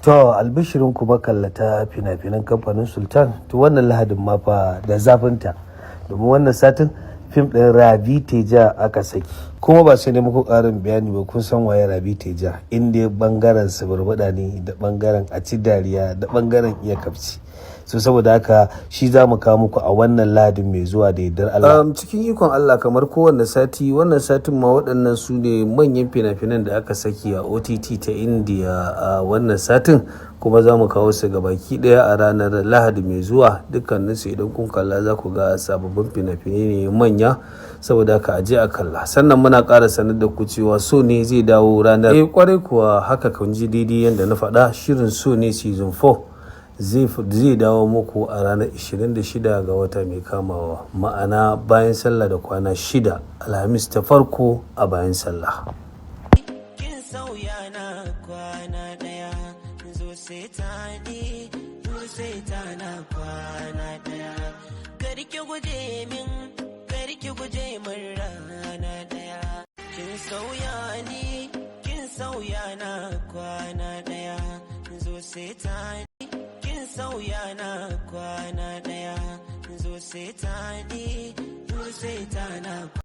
To, albishirin ku makallata fina-finan kamfanin Sultan, to wannan Lahadin ma fa da zafinta. Domin wannan satin fim ɗin Ravi Teja aka saki. Kuma ba sai ne muku ƙarin bayani ba, kun san waye Ravi Teja, inda bangaren suburbuɗa ne da bangaren a ci dariya da bangaren iya kafci. So saboda haka shi za mu kawo muku a wannan Lahadin mai zuwa da yardar Allah. Cikin ikon Allah, kamar kowanne sati, wannan satin ma waɗannan su ne manyan fina-finan da aka saki a OTT ta India a wannan satin, kuma za mu kawo su baki ɗaya a ranar Lahadi mai zuwa dukkaninsu. Idan kun kalla za ku ga sababbin fina-finai ne manya, saboda haka a je a kalla. Sannan muna ƙara sanar da ku cewa So Ne zai dawo ranar, eh kwarai kuwa, haka kun ji daidai yadda na faɗa, shirin So Ne season 4 zai dawo muku a ranar 26 ga wata mai kamawa, ma'ana bayan sallah da kwana 6, Alhamis ta farko a bayan sallah. Kin sauya na kwana ɗaya, zo sai ta ni, zo sai ta na kwana ɗaya. Karki guje min, karki guje min rana ɗaya. Kin sauya ni, kin sauya na kwana ɗaya, zo sai ta ni. Kin sauya na kwana ɗaya, zo sai ta ni, zo sai ta na.